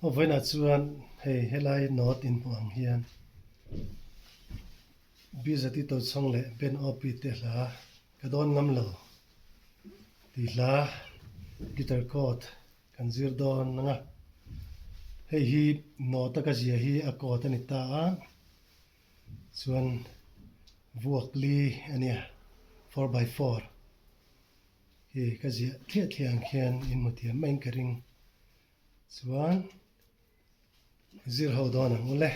Aw vawiinah chuan hei helai note in hmuh ang hian Bizati Tochhawng leh Ben Opi te hla ka dawn ngam lo tih hla guitar chord kan zir dawn ang a. Hei hi note a ka zia hi a chord a ni ta a. Chuan vuak li a nia, 4x4 hi ka ziah thliah thliah ang khian in hmu thiam maiin ka ring. Chuan zir ho dawn ang ule.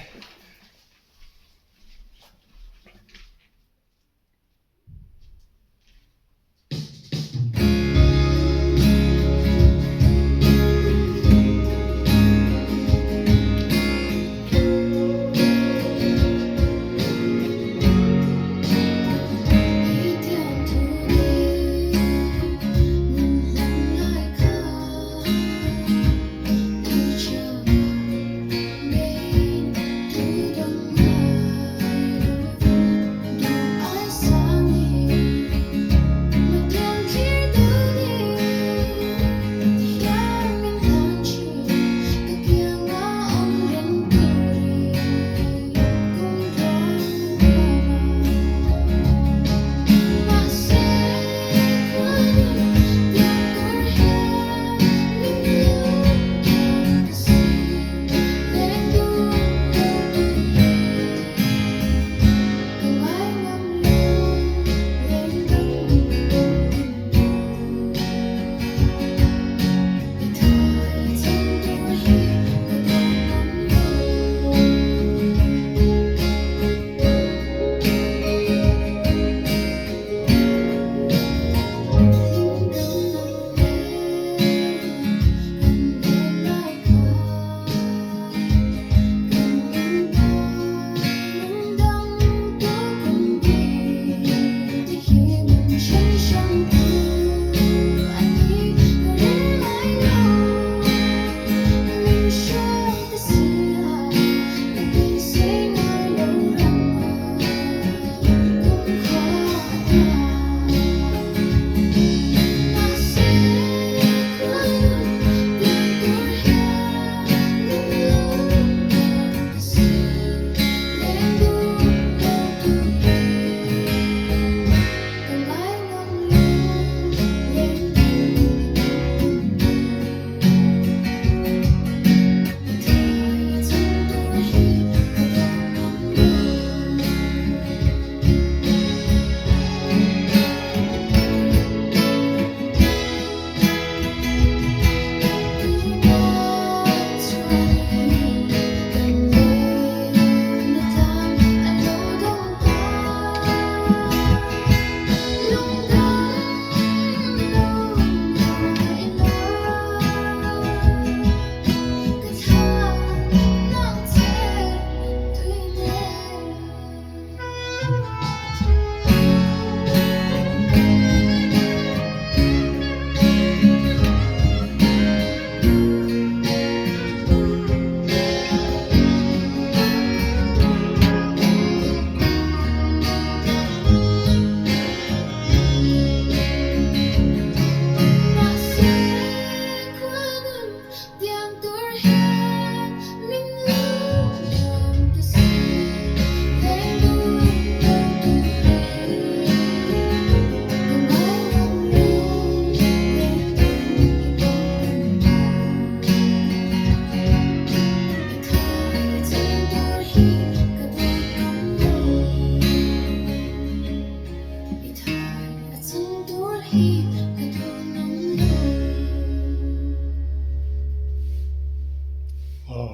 Aw,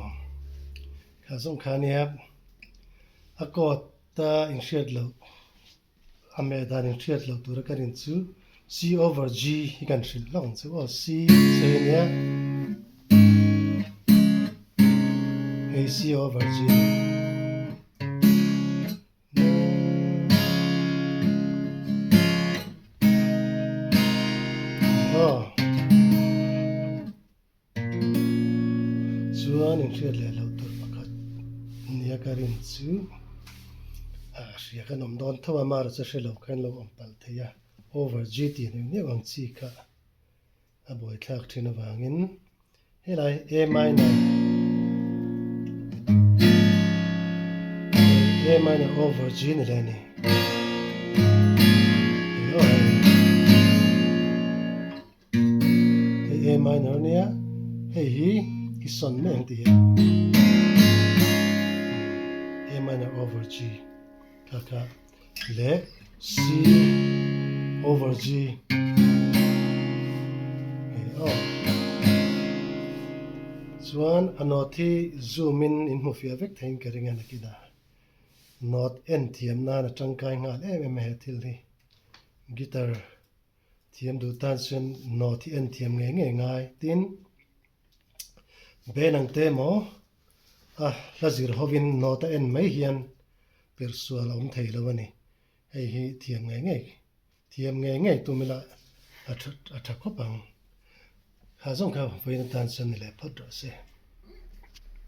kha zawng kha nia a coat a inhriat loh a meh dan inhriat loh tura ka rin chu C over G hi kan hrilh hlauh ang chu aw C che nia hei C over G. Chuan inhriat leh loh tur pakhat nia ka rin chu a hria kan awm dawn tho a, mara chu hre lo khan lo awm palh thei a, over G tih hnem hnem ang chi kha a buaithlak thin avangin helai A minor. A minor over G ni leh a ni. Hei aw hei. Hei A minor a nia, hei hi i sawn mai ang tih hi. A minor over G kha kha leh C over G hei aw. Chuan a note hi zoom in in hmu fiah vek theiin ka ring a nakinah. Note en thiam nan a tangkai nghal em em a he thil hi. Guitar Thiam duh tan chuan note hi en thiam ngei ngei ngai. Tin, Ben ang te maw a hla zir hovin note a en mai hian persual a awm thei lo a ni. Hei hi thiam ngei ngei, thiam ngei ngei tum ila a tha a tha khawp ang. Kha zawng kha vawiin atan chuan ni leh phawt rawh se.